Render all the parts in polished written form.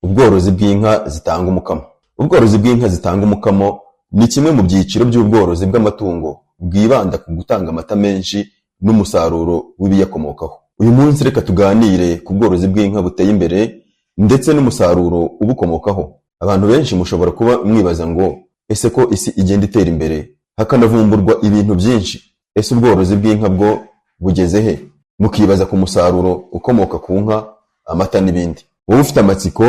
Ubworozi bw'inka zitanga umukamo. Ubworozi bw'inka zitanga umukamo ni kimwe mu byiciro by'ubworozi bw'amatungo bwibanda ku gutanga amata menshi n'umusaruro w'ibiyakomokaho. Uyu munsi reka tuganire ku bworozi bw'inka buteye imbere ndetse n'umusaruro ubukomokaho. Abantu benshi mushobora kuba mwibaza ngo ese ko isi igenda itera imbere hakanavumburwa ibintu byinshi, ese ubworozi bw'inka bwo bugeze he? Mukibaza ku musaruro ukomoka ku nka, amata n'ibindi. Wowe ufite amatsiko,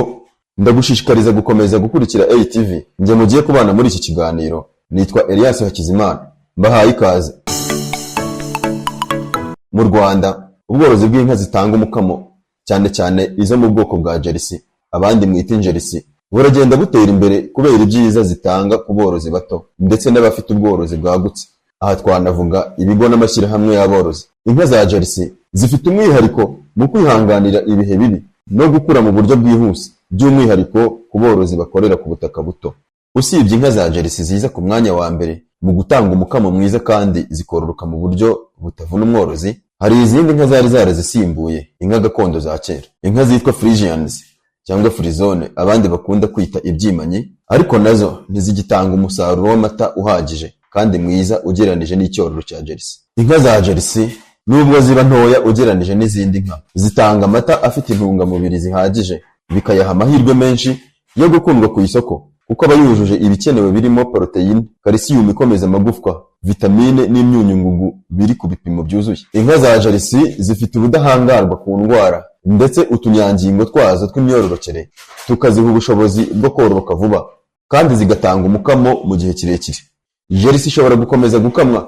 ndagushishikariza gukomeza gukurikira ATV. Njye mugiye kubana muri iki kiganiro nitwa Elias Hakizimana, mbahaye ikaze. Mu Rwanda, ubworozi bw'inka zitanga umukamo, cyane cyane izo mu bwoko bwa Jersey, abandi mwita injerisi, buragenda butera imbere kubera ibyiza zitanga ku borozi bato ndetse n'abafite ubworozi bwagutse. Aha twanavuga ibigo n'amashyirahamwe y'aborozi. Inka za Jersey zifite umwihariko mu kwihanganira ibihe bibi no gukura mu buryo bwihuse, by'umwihariko ku borozi bakorera ku butaka buto. Usibye inka za Jersey ziza ku mwanya wa mbere mu gutanga umukamo mwiza kandi zikororoka mu buryo butavuna umworozi, hari izindi nka zari zarazisimbuye, inka gakondo za kera, inka zitwa Friesians cyangwa Frisonne, abandi bakunda kwita ibyimanyi, ariko nazo ntizigitanga umusaruro w'amata uhagije kandi mwiza ugereranije n'icyororo cya Jersey. Inka za Jersey, nubwo ziba ntoya ugereranije n'izindi nka, zitanga amata afite intungamubiri zihagije, bikayaha amahirwe menshi yo gukundwa ku isoko, kuko aba yujuje ibikenewe birimo poroteyine, kalisiyumu ikomeza amagufwa, vitamine n'imyunyungugu biri ku bipimo byuzuye. Inka za Jersey zifite ubudahangarwa ku ndwara, ndetse utunyangingo twazo tw'imyororokere tukaziha ubushobozi bwo kororoka vuba kandi zigatanga umukamo mu gihe kirekire. Jersey ishobora gukomeza gukamwa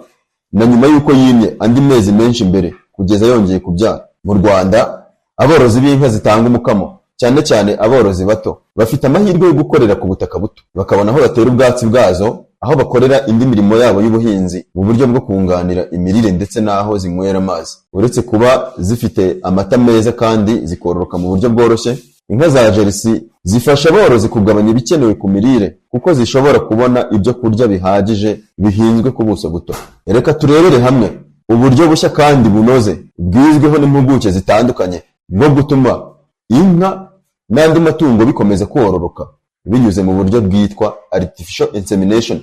na nyuma y'uko yimye andi mezi menshi mbere, kugeza yongeye kubyara. Mu Rwanda, aborozi b'inka zitanga umukamo, cyane cyane aborozi bato, bafite amahirwe yo gukorera ku butaka buto, bakabona aho batera ubwatsi bwazo, aho bakorera indi mirimo yabo y'ubuhinzi mu buryo bwo kunganira imirire, ndetse n'aho zinywera amazi. Uretse kuba zifite amata meza kandi zikororoka mu buryo bworoshye, inka za Jersey zifasha aborozi kugabanya ibikenewe ku mirire, kuko zishobora kubona ibyo kurya bihagije bihinzwe ku buso buto. Reka turebere hamwe uburyo bushya kandi bunoze bwizweho n'impuguke zitandukanye bwo gutuma inka n'andi matungo bikomeza kororoka binyuze mu buryo bwitwa artificial insemination,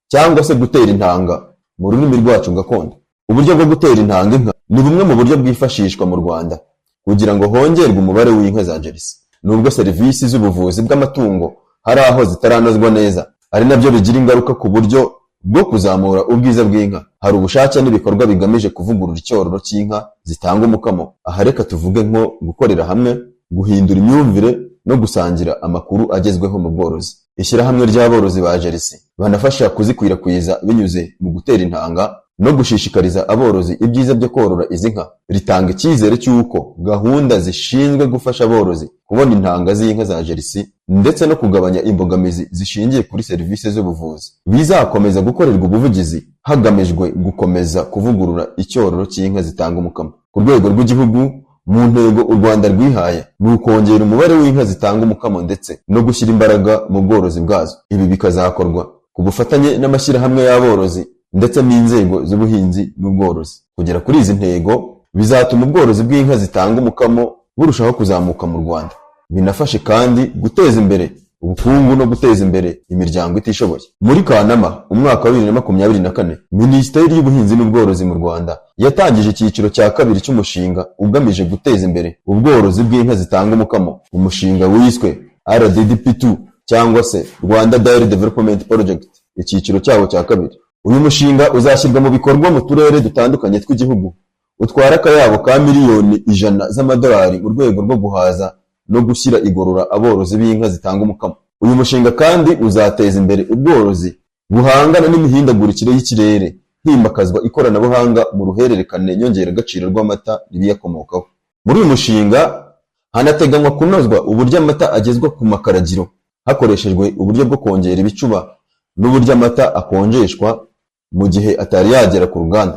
cyangwa se gutera intanga mu rurimi rwacu gakondo. Uburyo bwo gutera intanga inka ni bumwe mu buryo bwifashishwa mu Rwanda kugira ngo hongerwe umubare w'inka za Jersey. Nubwo serivisi z'ubuvuzi bw'amatungo hari aho zitaranozwa neza, ari nabyo bigira ingaruka ku buryo bwo kuzamura ubwiza bw'inka, hari ubushake n'ibikorwa bigamije kuvugurura icyororo cy'inka zitanga umukamo. Aha reka tuvuge nko gukorera hamwe, guhindura imyumvire no gusangira amakuru agezweho mu bworozi. Ishyirahamwe ry'aborozi ba Jersey banafasha kuzikwirakwiza binyuze mu gutera intanga no gushishikariza aborozi ibyiza byo korora izi nka, ritanga icyizere cy'uko gahunda zishinzwe gufasha aborozi kubona intanga z'inka za Jersey ndetse no kugabanya imbogamizi zishingiye kuri serivisi z'ubuvuzi bizakomeza gukorerwa ubuvugizi, hagamijwe gukomeza kuvugurura icyororo cy'inka zitanga umukamo ku rwego rw'igihugu. Mu ntego u Rwanda rwihaye ni ukongera umubare w'inka zitanga umukamo ndetse no gushyira imbaraga mu bworozi bwazo. Ibi bikazakorwa ku bufatanye n'amashyirahamwe y'aborozi ndetse n'inzego z'ubuhinzi n'ubworozi. Kugera kuri izi ntego bizatuma ubworozi bw'inka zitanga umukamo burushaho kuzamuka mu Rwanda, binafashe kandi guteza imbere ubukungu no guteza imbere imiryango itishoboye. Muri Kanama umwaka wa 2024, Minisiteri y'Ubuhinzi n'Ubworozi mu Rwanda yatangije icyiciro cya kabiri cy'umushinga ugamije guteza imbere ubworozi bw'inka zitanga umukamo, umushinga wiswe RDDP2 cyangwa se Rwanda Dairy Development Project, icyiciro cyawo cya kabiri. Uyu mushinga uzashyirwa mu bikorwa mu turere dutandukanye tw'igihugu, utwara akayabo ka miliyoni 100 z'amadolari mu rwego rwo guhaza no gushyira igorora aborozi b'inka zitanga umukamo. Uyu mushinga kandi uzateza imbere ubworozi buhangana n'imihindagurikire y'ikirere, himakazwa ikoranabuhanga mu ruhererekane nyongeragaciro rw'amata n'ibiyakomokaho. Muri uyu mushinga hanateganywa kunozwa uburyo amata agezwa ku makaragiro hakoreshejwe uburyo bwo kongera ibicuba n'uburyo amata akonjeshwa mu gihe atari yagera ku ruganda.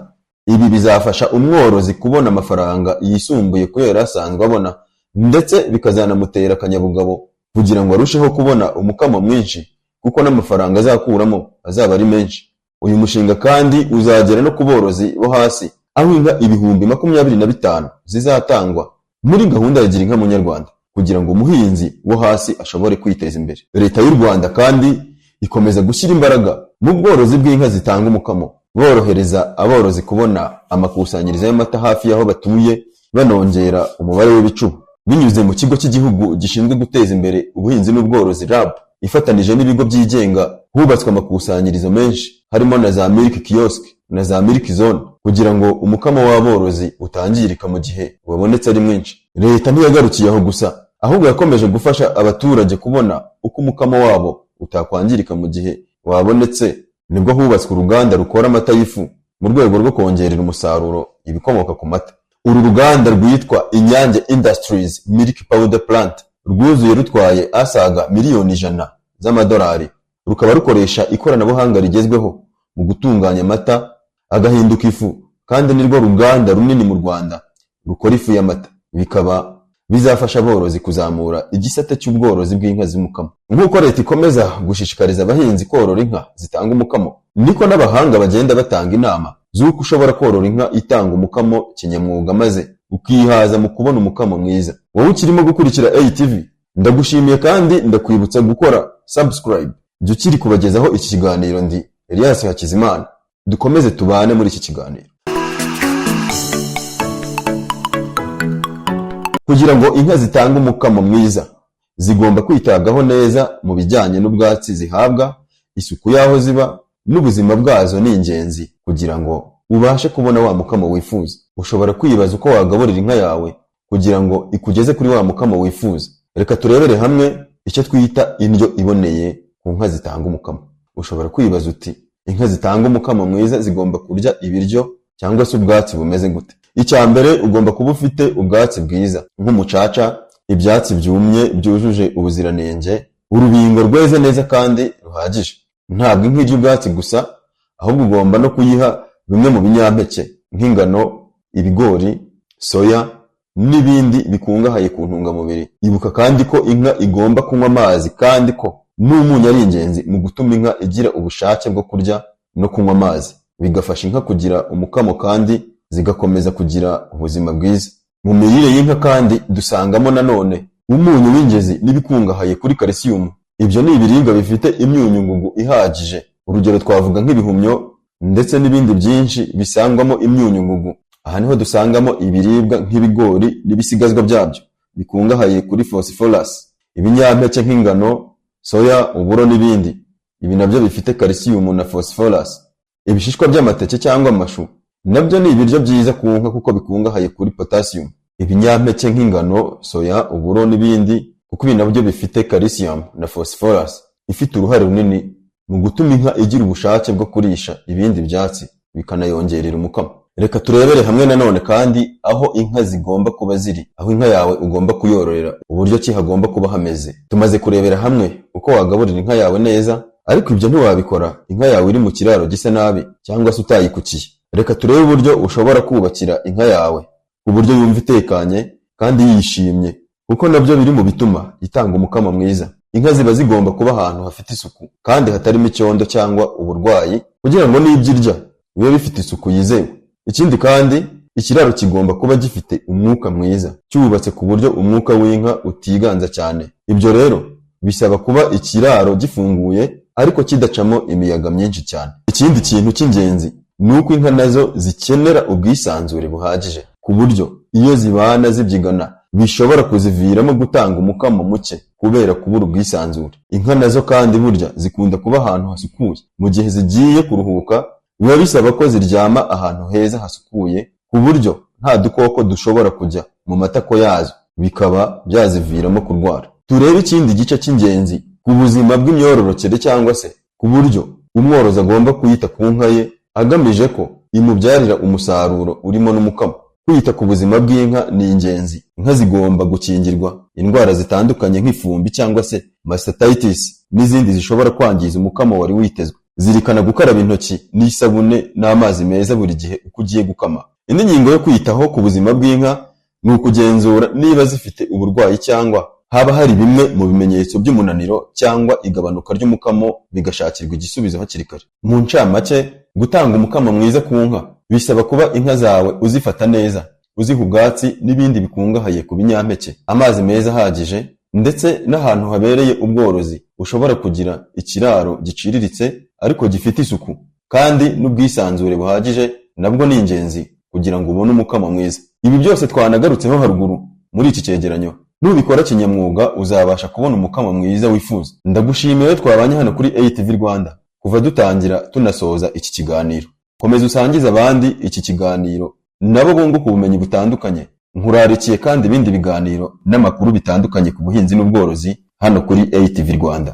Ibi bizafasha umworozi kubona amafaranga yisumbuye ku yo yari asanzwe abona, ndetse bikazanamutera akanyabugabo kugira ngo arusheho kubona umukamo mwinshi, kuko n'amafaranga azakuramo azaba ari menshi. Uyu mushinga kandi uzagera no ku borozi bo hasi, aho inka 25,000 zizatangwa muri gahunda ya Gira Inka Munyarwanda, kugira ngo umuhinzi wo hasi ashobore kwiteza imbere. Leta y'u Rwanda kandi ikomeza gushyira imbaraga mu bworozi bw'inka zitanga umukamo, borohereza aborozi kubona amakusanyirizo y'amata hafi y'aho batuye, banongera umubare w'ibicuba. Binyuze mu Kigo cy'Igihugu gishinzwe guteza imbere ubuhinzi n'ubworozi RAB, ifatanije n'ibigo byigenga, hubatswe amakusanyirizo menshi, harimo na za milk kiosk na za milk zone, kugira ngo umukamo w'aborozi utangirika mu gihe wabonetse ari mwinshi. Leta ntiyagarukiye aho gusa, ahubwo yakomeje gufasha abaturage kubona uko umukamo wabo utakwangirika mu gihe wabonetse. Nibwo hubatswe uruganda rukora amata y'ifu mu rwego rwo kongerera umusaruro ibikomoka ku mata. Uru ruganda rwitwa Inyange Industries Milk Powder Plant rwuzuye rutwaye asaga miliyoni 100 z'amadolari, rukaba rukoresha ikoranabuhanga rigezweho mu gutunganya amata agahinduka ifu, kandi nirwo ruganda runini mu Rwanda rukora ifu y'amata. Bikaba bizafasha aborozi kuzamura igisate cy'ubworozi bw'inka z'umukamo. Nk'uko leta ikomeza gushishikariza abahinzi korora inka zitanga umukamo, niko n'abahanga bagenda batanga inama z'uko ushobora korora inka itanga umukamo kinyamwuga, maze ukihaza mu kubona umukamo mwiza. Wowe ukirimo gukurikira ATV, ndagushimiye kandi ndakwibutsa gukora subscribe. Jya ukiri kubagezaho iki kiganiro ndi Elias Hakizimana. Dukomeze tubane muri iki kiganiro. Kugira ngo inka zitange umukamo mwiza, zigomba kwitabwaho neza mu bijyanye n'ubwatsi zihabwa, isuku y'aho ziba n'ubuzima bwazo ni ingenzi kugira ngo ubashe kubona wa mukamo wifuza. Ushobora kwibaza uko wagaburira inka yawe kugira ngo ikugeze kuri wa mukamo wifuza. Reka turebere hamwe icyo twita indyo iboneye ku nka zitanga umukamo. Ushobora kwibaza uti: inka zitanga umukamo mwiza zigomba kurya ibiryo cyangwa se ubwatsi bumeze gute? Icya mbere, ugomba kuba ufite ubwatsi bwiza nk'umucaca, ibyatsi byumye byujuje ubuziranenge, urubingo rweze neza kandi ruhagije. Ntabwo inka irya ubwatsi gusa, ahubwo ugomba no kuyiha bimwe mu binyampeke nk'ingano, ibigori, soya n'ibindi bikungahaye ku ntungamubiri. Ibuka kandi ko inka igomba kunywa amazi, kandi ko n'umunyu ari ingenzi mu gutuma inka igira ubushake bwo kurya no kunywa amazi, bigafasha inka kugira umukamo kandi zigakomeza kugira ubuzima bwiza. Mu mirire y'inka kandi dusangamo nanone umunyu w'ingezi n'ibikungahaye kuri kalisiyumu. Ibyo ni ibiribwa bifite imyunyungugu ihagije. Urugero twavuga nk'ibihumyo ndetse n'ibindi byinshi bisangwamo imyunyungugu. Aha niho dusangamo ibiribwa nk'ibigori n'ibisigazwa byabyo bikungahaye kuri phosphorus, ibinyampeke nk'ingano, soya, uburo n'ibindi. Ibi nabyo bifite kalisiyumu na phosphorus. Ibishishwa by'amateke cyangwa amashu nabyo ni ibiryo byiza ku nka kuko bikungahaye kuri potassium. Ibinyampeke nk'ingano, soya, uburo n'ibindi, kuko ibi nabyo bifite calcium na phosphorus ifite uruhare runini mu gutuma inka igira ubushake bwo kurisha ibindi byatsi, bikanayongerera umukamo. Reka turebere hamwe nanone kandi aho inka zigomba kuba ziri, aho inka yawe ugomba kuyororera, uburyo ki hagomba kuba hameze. Tumaze kurebera hamwe uko wagaburira inka yawe neza, ariko ibyo ntiwabikora inka yawe iri mu kiraro gisa nabi cyangwa se utayikukiye. Reka turebe uburyo ushobora kubakira inka yawe ku buryo yumva itekanye kandi yishimye, kuko nabyo biri mu bituma itanga umukamo mwiza. Inka ziba zigomba kuba ahantu hafite isuku kandi hatarimo icyondo cyangwa uburwayi, kugira ngo n'ibyo irya bibe bifite isuku yizewe. Ikindi kandi, ikiraro kigomba kuba gifite umwuka mwiza, cyubatse ku buryo umwuka w'inka utiganza cyane. Ibyo rero bisaba kuba ikiraro gifunguye ariko kidacamo imiyaga myinshi cyane. Ikindi kintu cy'ingenzi ni uko inka nazo zikenera ubwisanzure buhagije, ku buryo iyo zibana zibyigana bishobora kuziviramo gutanga umukamo muke kubera kubura ubwisanzure. Inka nazo kandi burya zikunda kuba ahantu hasukuye. Mu gihe zigiye kuruhuka, biba bisaba ko ziryama ahantu heza hasukuye, ku buryo nta dukoko dushobora kujya mu matako yazo bikaba byaziviramo kurwara. Turebe ikindi gice cy'ingenzi ku buzima bw'imyororokere, cyangwa se ku buryo umworozi agomba kuyita ku nka ye agamije ko imubyarira umusaruro urimo n'umukamo. Kwita ku buzima bw'inka ni ingenzi. Inka zigomba gukingirwa indwara zitandukanye nk'ifumbi cyangwa se mastitis n'izindi zishobora kwangiza umukamo wari witezwe. Zirikana gukaraba intoki n'isabune n'amazi meza buri gihe uko ugiye gukama. Indi ngingo yo kwitaho ku buzima bw'inka ni ukugenzura niba zifite uburwayi cyangwa haba hari bimwe mu bimenyetso by'umunaniro cyangwa igabanuka ry'umukamo, bigashakirwa igisubizo hakiri kare. Mu ncamake, gutanga umukamo mwiza ku nka bisaba kuba inka zawe uzifata neza, uziha ubwatsi n'ibindi bikungahaye ku binyampeke, amazi meza ahagije, ndetse n'ahantu habereye ubworozi. Ushobora kugira ikiraro giciriritse ariko gifite isuku, kandi n'ubwisanzure buhagije nabwo ni ingenzi kugira ngo ubone umukamo mwiza. Ibi byose twanagarutseho haruguru muri iki cyegeranyo, nubikora kinyamwuga uzabasha kubona umukamo mwiza wifuza. Ndagushimiye twabanye hano kuri ATV Rwanda kuva dutangira tunasoza iki kiganiro. Komeza usangize abandi iki kiganiro, nabo bunguka ubumenyi butandukanye. Nkurarikiye kandi ibindi biganiro n'amakuru bitandukanye ku buhinzi n'ubworozi hano kuri ATV Rwanda.